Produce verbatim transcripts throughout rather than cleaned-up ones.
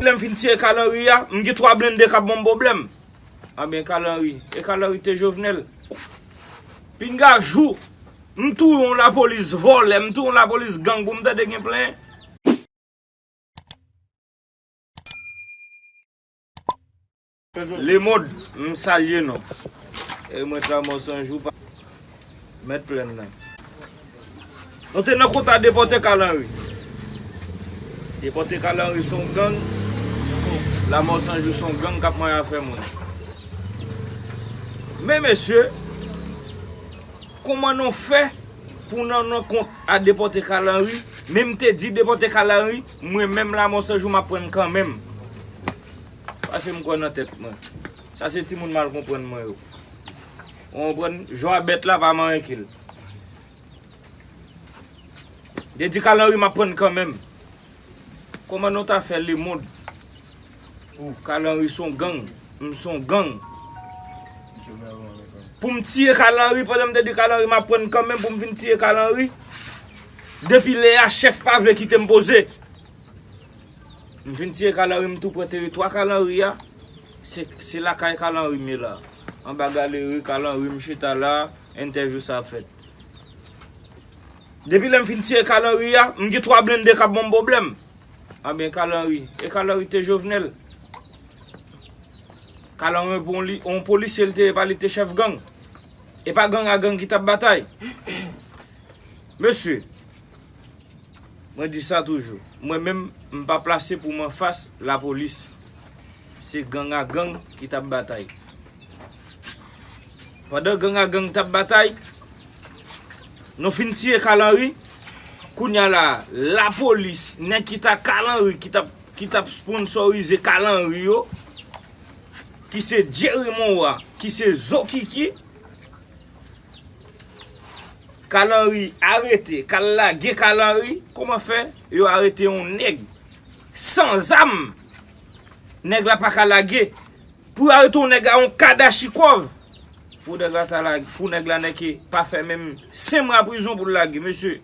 Lè m fin tiye Kalanri a, m gen twa blende k ap ban m pwoblèm. Anben Kalanri, e Kalanri te Jovenel. Pinga jou, m touye yon lapolis vòlè, m touye yon lapolis gang pou m tande gen plenyen. Lemond, m salye nou. E mwen Lanmò San Jou pa mèt plèn nan. Nou te nan konta depòte Kalanri. Depòte Kalanri se yon gang. Lanmò San Jou se yon gang k ap manyen afè moun. Men mesye, kòman nou fè pou nan nan kont a depòte Kalanri? Men m te di depòte Kalanri, mwen menm Lanmò San Jou m ap pran kanmenm. Pase m kwè nan tèt mwen. Sa se timoun mal konprann mwen yo. Ou konprann? Jwa bèt la pa manyen ke l. Te di Kalanri m ap pran kanmenm. Kòman nou ta fè Lemond? Kalanri se yon gang. M se yon gang. Pou m tiye Kalanri, pandan m te di Kalanri m ap pran kanmenm, pou m fin tiye Kalanri. Depi lè a, chèf pa vle kite m poze. M fin tiye Kalanri, m tou pran teritwa Kalanri a. Se, se lakay Kalanri m ye la. Anba galeri Kalanri, m chita la, entèvyou sa fèt. Depi lè m fin tiye Kalanri a, m gen twa blende k ap ban m pwoblèm. Anben Kalanri, e Kalanri te Jovenel. Kalanri pou yon li, yon polisye l te ye, pa li te chèf gang. E pa gang a gang ki t ap batay. Mesye, mwen di sa toujou. Mwen menm, m pa plase pou m anfas lapolis. Se gang a gang ki t ap batay. Pandan gang a gang t ap batay, nou fin tiye Kalanri. Kounye a la, lapolis, nèg ki ta Kalanri, ki t ap, ki t ap sponsorize Kalanri yo, ki se Jerry Monroy, ki se Zokiki, Kalanri arete, k al lage Kalanri, kòman fè yo arete yon nèg san zam? Nèg la pa ka lage. Pou yo arete yon nèg a yon kadachikòv. Pou nèg la ta lage, pou nèg la nèg ki pa fè menm senk mwa prizon pou l lage, mesye.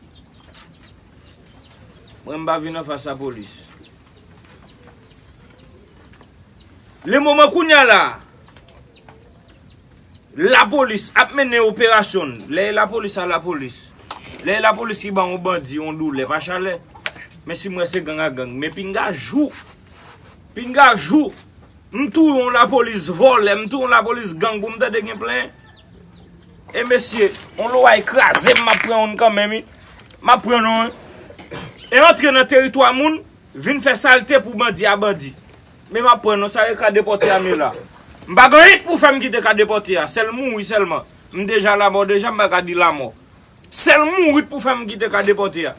Mwen m pa vin anfas lapolis. Le moman kounye a la, lapolis ap mennen operasyon l. Lè e lapolis a lapolis. Lè e lapolis ki ba yon bandi yon doulè, pa chalè. Men si m wè se gang a gang. Men pinga jou. Pinga jou. M touye yon lapolis vòlè, m touye yon lapolis gang pou m tande gen plenyen. E mesye, yon loway kraze m, m ap pran youn kanmenm, wi. M ap pran nou, wi. E antre nan teritwa moun, vin fè salte pou bandi a bandi. Men m ap pran nou, sa e ka depòte a m ye la. M pa gen anyen pou fè m kite ka depòte a, sèl mouri sèlman. M deja lamò deja, m pa ka di lamò. Sèl mouri pou fè m kite ka depòte a.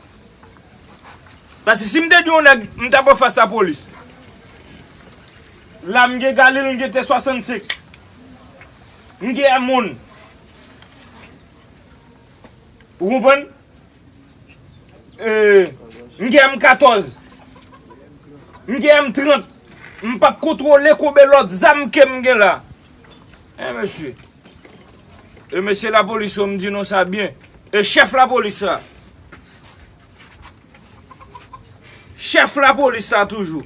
Paske si m te di yon nèg, m t ap anfas lapolis. La m gen Galil, m gen T swasannsenk. M gen M on. Ou konprann? E, m gen M katòz. M gen M trant. M p ap kontwole konbe lòt zam ke m gen la. Hein, mesye. E mesye lapolis yo, m di nou sa byen. E chèf lapolis la. Chèf lapolis la toujou.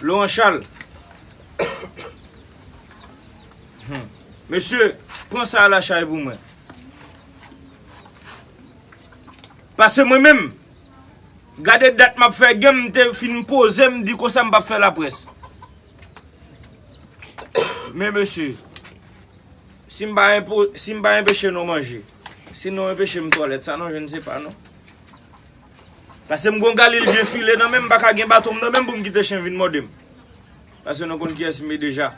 Laurent Charles. Hmm. Mesye, pran sa a lachay pou mwen. Paske mwen menm, gade dat m ap fè gen, m te fin poze, m di konsa m p ap fè laprès. Men mesye, si m pa enpo-, si m pa enpeche nou manje, si nou enpeche m twalèt, sa nou jwenn se pa nou. Paske m gon Galil byen file nan men m, m pa ka gen baton m nan men m pou m kite chen vin mòde m. Paske nou konn kiyès m ye deja.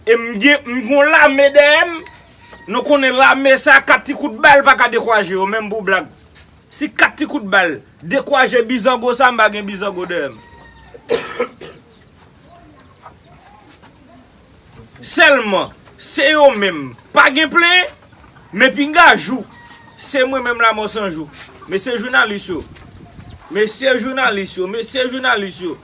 E m gen, m gon lame dèyè m. Nou konnen lame sa, kat ti kout bal pa ka dekwaje yo, menm pou blag. Si kat ti kout bal dekwaje bizango sa, m pa gen bizango dèyè m. Sèlman, se yo menm. Pa gen plenyen, men pinga jou. Se mwen menm Lanmò San Jou. Mesye jounalis yo. Mesye jounalis yo. Mesye jounalis yo.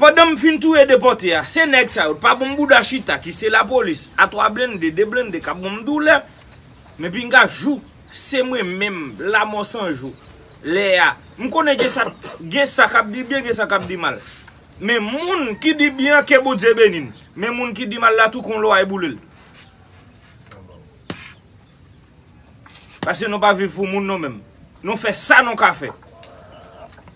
Pandan m fin touye depòte a, se nèg sa yo pa bon bouda chita ki se lapolis. A twa blende, de blende k ap ban m doulè. Men pinga jou, se mwen menm, Lanmò San Jou. Lè a, M konnen gen sa, gen sa k ap di byen, gen sa k ap di mal. Men moun ki di byen an, ke Bondye beni n. Men moun ki di mal la, tou kon lwa e boule l. Paske nou pa viv pou moun nou menm. Nou fè sa nou ka fè.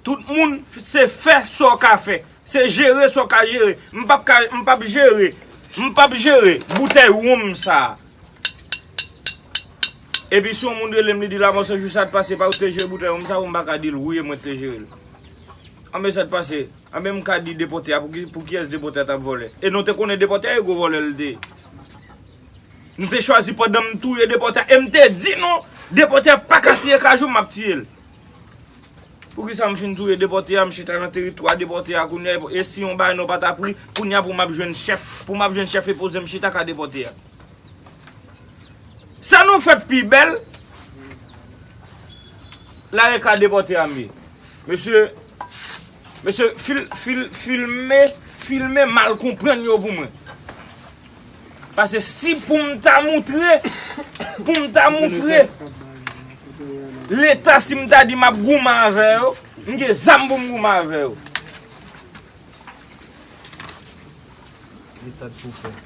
Tout moun se fè sa w ka fè. Se jere sa w ka jere. M p ap ka, m p ap jere. M p ap jere boutèy wonm sa. Epi si yon moun rele m, li di, "Lamonse, jou sa t pase, pa ou te jere boutèy wonm sa, ou m pa ka di l, wi, e mwen te jere l." Anben sa t pase. Anben m ka di depòte a, pou ki, pou kiyès depòte a t ap vòlè? E nou te konnen depòte a e gwo vòlè l te ye. Nou te chwazi pandan m touye depòte a, e m te di nou, depòte a pa ka siye kajou, m ap tiye l. Poukisa m fin touye depòte a, m chita nan teritwa depòte a kounye a, e si yon bagay nou pa t ap ri, kounye a pou m ap jwenn chèf, pou m ap jwenn chèf e poze m chita ka depòte a. Sa nou fè pi bèl, la e ka depòte a m ye. Mesye, mesye, fil, fil, filme, filme mal konprann yo pou mwen. Paske si pou m ta moutre, pou m ta moutre Leta, si m ta di m ap goumen avè yo, m gen zam pou m goumen avè yo.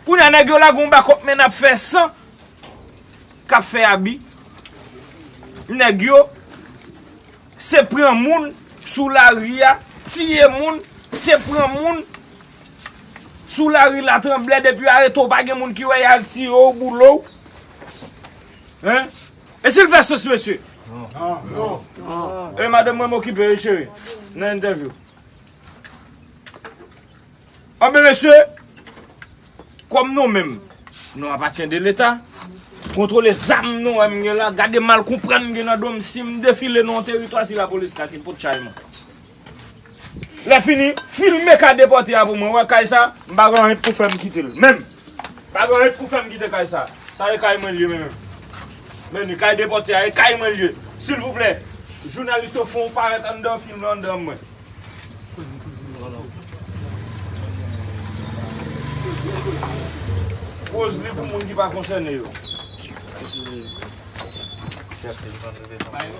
Kounye a, nèg yo lage yon bakòp, men n ap fè san, k ap fè abi. Nèg yo, se pran moun sou lari a, tiye moun, se pran moun sou lari Latranblè, depi arete w, pa gen moun ki wè y al tiye w, boule w. Hein? E si l fè sans, mesye? E madanm mwen m okipe, wi, cheri, nan entèvyou. Anben, mesye, kòm nou menm, nou apatyen de Leta, kontwole zam nou wè m gen la, gade mal konprann m gen nan do m, si m defile nan yon teritwa, si lapolis ka ki pot chay mwen. Lè fini, filme ka depòte a pou mwen, wè kay sa, m pa gen anyen pou fè m kite l, menm. Pa gen anyen pou fè m kite kay sa. Sa e kay mwen l ye menm. Men ni kay depòte a, e kay mwen l ye. Silvouplè, jounalis yo fè yon parèt anndan, filme anndan mwen. Poz li pou moun ki pa konsène yo.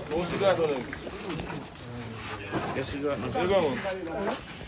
Bon, siga, ton nèg. Gen siga, non. Siga, bon.